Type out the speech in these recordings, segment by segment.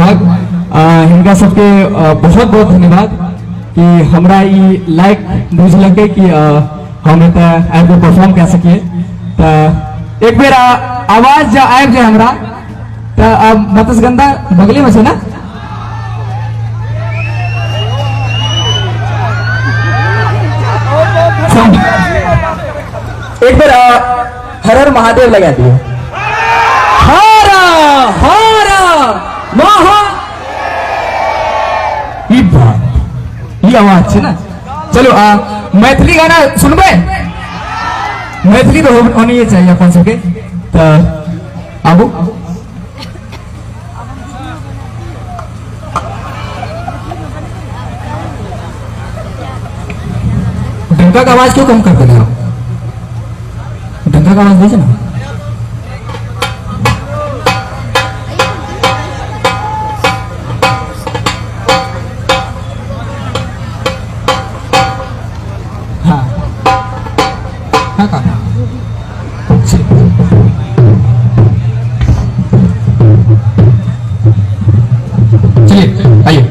विभाग, हिनका सबके बहुत बहुत धन्यवाद कि हमरा ई लायक बुझलकै कि हम एतऽ आबि कऽ परफॉर्म कए सकिए। तऽ एक बेर आवाज जँ आबि जाय हमरा तऽ आब मत्स्यगंधा बगलेमे छै ने। एक बेर हर हर महादेव लगा दियो। हर हर महा, ई बात, ई आवाज छै ना। चलो मैथिली गाना सुनबै? मैथिली तो होनी चाहिए अपन सबके। तऽ आबू। डंका का आवाज क्यों कम कर देना? डंका का आवाज दीजिए ना। हाँ हाँ काका, चलिए आइए।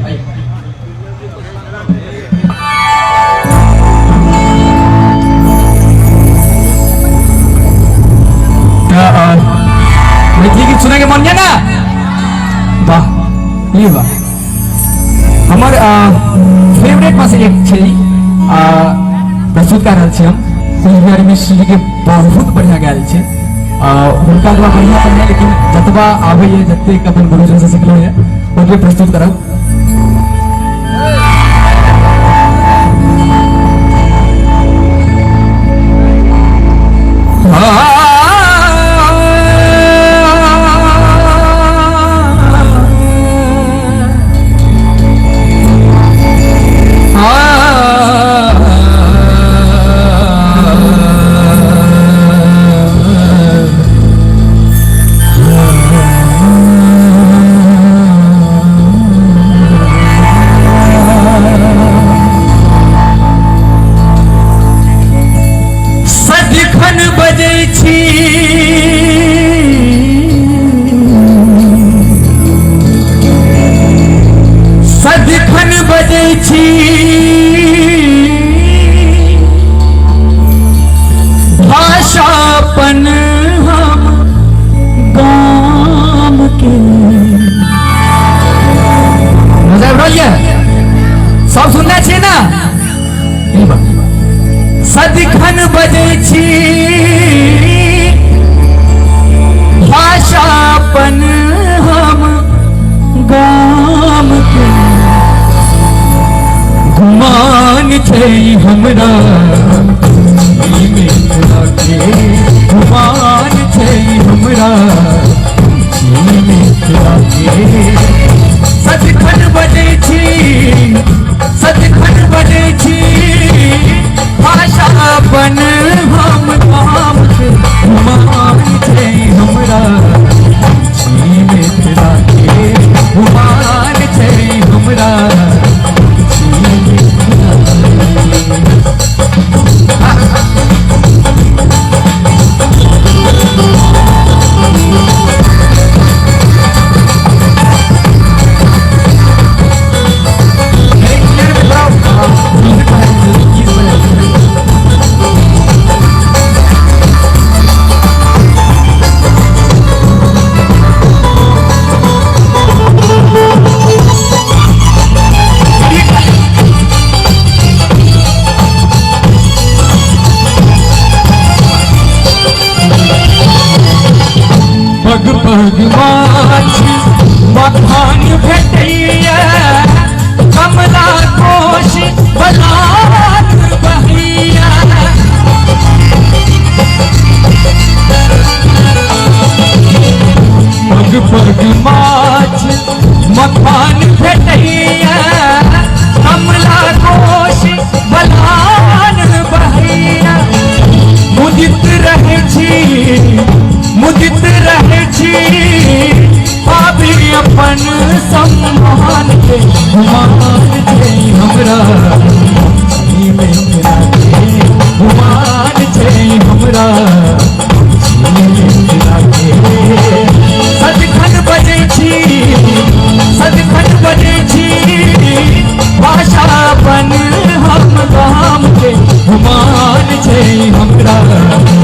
मैथिली गीत सुने के मन है ना? वाह, ये वाह, हमर फेवरेट में से एक छै। प्रस्तुत कर रहल छी हम कुंज बिहारी मिश्र जी के बहुत बढ़िया गायल छै। हुनका द्वारा बढ़िया बढ़िया, लेकिन जतबा आबैए जतेक अपन गुरुजन से सिखलहुँ ये ओतबे प्रस्तुत करब। सदिखन बजै छी सदिखन बजै छी भाषापन हम गाम के। मजा आबि रहल यऽ? सब सुनने छियै ना? ई बात। सदिखन बजै छी भाषापन हम गाम के। गुमान छै हमरा ई मिथिला के, गुमान छै हमरा ई मिथिला के। सदिखन बजै छी सदिखन बजै छी भाषापन हम गाम के। गुमान छै हमरा ई मिथिला के, गुमान छै हमरा ई मिथिला के। पग पग माछ मखान भेटैया, कमला कोश बलान बहैया। पग पग माछ मखान भेटैया, कमला कोश बलान बहैया। मुदित रहै छी मुदित रहै छी पाबी अपन सम्मान के। गुमान छै हमरा ई मिथिला के, गुमान छै हमरा ई मिथिला के। सदिखन बजै छी सद गुमान छै हमरा।